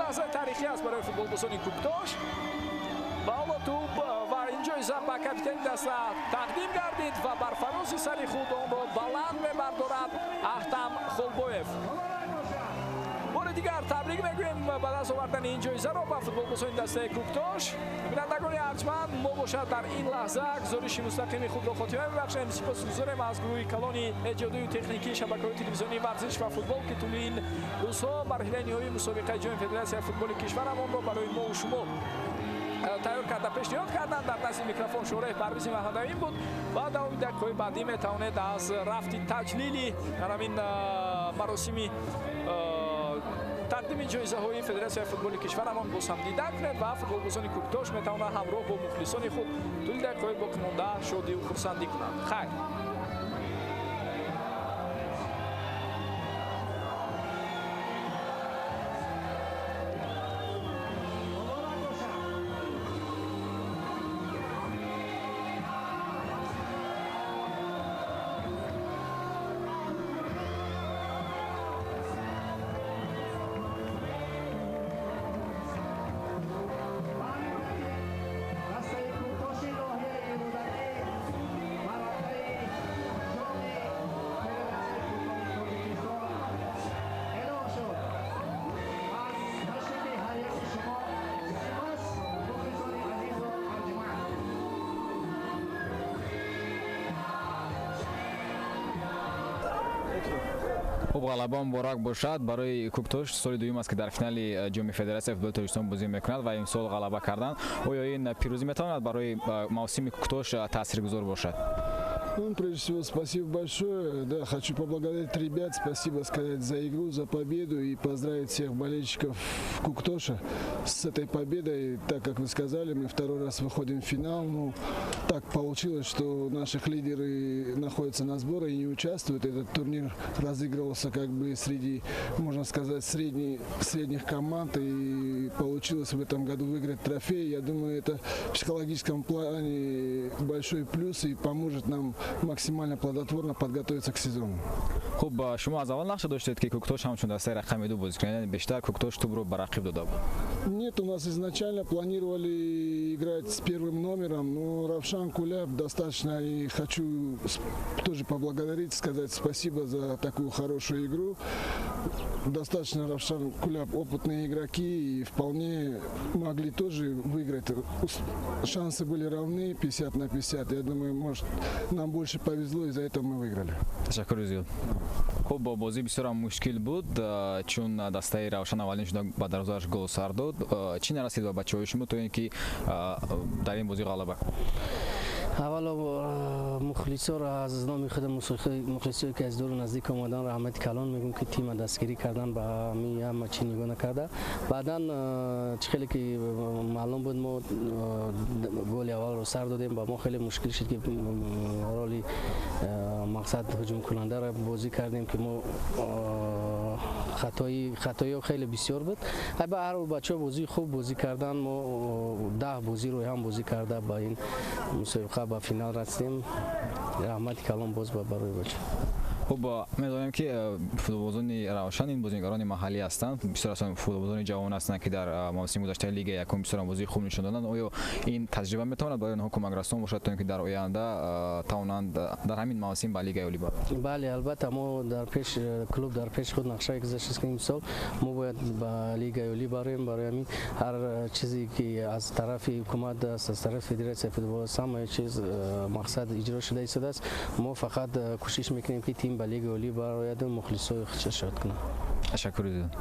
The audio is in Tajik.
Лаҳзаи таърихӣ аст барои футболбозони Куктош. Ва ҳоло тӯб ва ин ҷоиза ба капитани даста тақдим гардид ва бар фарози сари худ онро баланд мебардорад Аҳтам Холбоев. Бори дигар табрик мегӯем ба даст овардани ин ҷоизаро ба футболбозони дастаи Куктош. Бинандагони арҷманд, мо бошад дар ин лаҳза гузориши мустақими худро хотима мебахшем. Сипосгузорем аз гурӯҳи калони эҷодию техникии шабакаҳои телевизионии варзиш ва футбол, ки тӯли ин рӯзҳо марҳилаи ниҳоии мусобиқаи ҷоми федератсияи футболи кишварамонро барои мо шумо тайёр карда пешниҳод карданд. Дар назди микрофон Шӯраи Парвизи Маҳмадамин буд ва давоми дақиқаҳои баъдӣ метавонед аз рафти таҷлили дар ҳамин маросими тақдими ҷоизаҳои федератсияи футболи кишварамон боз ҳам дида кунед ва футболбозони Куктош метавонанд ҳамроҳ бо мухлисони худ тӯли дақиқаҳои боқимонда шодию хурсандӣ кунанд. Хайр. Хуб, ғалаба муборак бошад барои Куктош. Соли дуюм аст, ки дар финали ҷоми федератсияи футболи Тоҷикистон бозӣ мекунад ва имсол ғалаба карданд. Оё ин пирӯзӣ метавонад барои мавсими Куктош таъсиргузор бошад? Ну, прежде всего, спасибо большое. Да, хочу поблагодарить ребят, спасибо сказать за игру, за победу и поздравить всех болельщиков Куктоша с этой победой. Так как вы сказали, мы второй раз выходим в финал. Ну, так получилось, что наших лидеры находятся на сборе и не участвуют. Этот турнир разыгрывался как бы среди, можно сказать, средних команд. И получилось в этом году выиграть трофей. Я думаю, это в психологическом плане большой плюс и поможет нам максимально плодотворно подготовиться к сезону. Хуб, шумо аз аввал нақша доштед, ки Куктош ҳамчун дастаи рақами ду бозӣ кунад, яъне бештар Куктош тӯбро ба рақиб дода буд? Нет, у нас изначально планировали играть с первым номером, но Равшан Куляб достаточно, и хочу тоже поблагодарить, сказать спасибо за такую хорошую игру. Достаточно Равшан Куляб опытные игроки и вполне могли тоже выиграть. Шансы были равны 50 на 50. Я думаю, может, нам больше повезло, и за это мы выиграли. Ташаккури зиёд. Хуб, бозӣ бисёрам мушкил буд, чун дастаи Равшан аввалин шуда ба дарвозааш гол сар дод. Чӣ нарасид ба бачаҳои шумо, то ин ки дар ин бозӣ ғалаба? Аввало мухлисоро аз номи худ, мухлисое ки аз дуру наздик омадан, раҳмати калон мегӯм, ки тима дастгирӣ кардан, ба ҳама чӣ нигоҳ накарда. Баъдан чӣ хеле ки маълум буд, мо голи аввалро сар додем, ба мо хеле мушкил шуд, ки роли мақсад ҳуҷумкунандаро бозӣ кардем, ки мо хатоиҳо хеле бисёр буд. Ба ҳар ҳол бачаҳо бозии хуб бозӣ кардан. Мо 10 бозӣ рӯи ҳам бозӣ карда ба ин мусобиқа ба финал расидем. Раҳмати калон боз барои бача. Хуб, медонем, ки футболбозони Равшан ин бозигарони маҳаллӣ ҳастанд, бисёр аз футболбозони ҷавон ҳастанд, ки дар мавсими гузаштаи лигаи якум бисёр бозии хуб нишон доданд. Оё ин таҷриба метавонад барои онҳо кӯмакрасон бошад, то ин ки дар оянда тавонанд дар ҳамин мавсим ба лигаи олӣ бароянд? Бале, албатта, мо дар пеш клуб дар пеш худ нақша гузоштааст, ки имсол мо бояд ба лигаи олӣ бароем. Барои ҳамин ҳар чизе ки аз тарафи ҳукумат аст, аз тарафи федератсияи футбол аст, ҳамаи чиз мақсад иҷро шуда истодааст. Мо фақат кӯшиш мекунем, ки тим ба лигаи олӣ барояду мухлисои худша шод кунад. Ташаккури зиёд.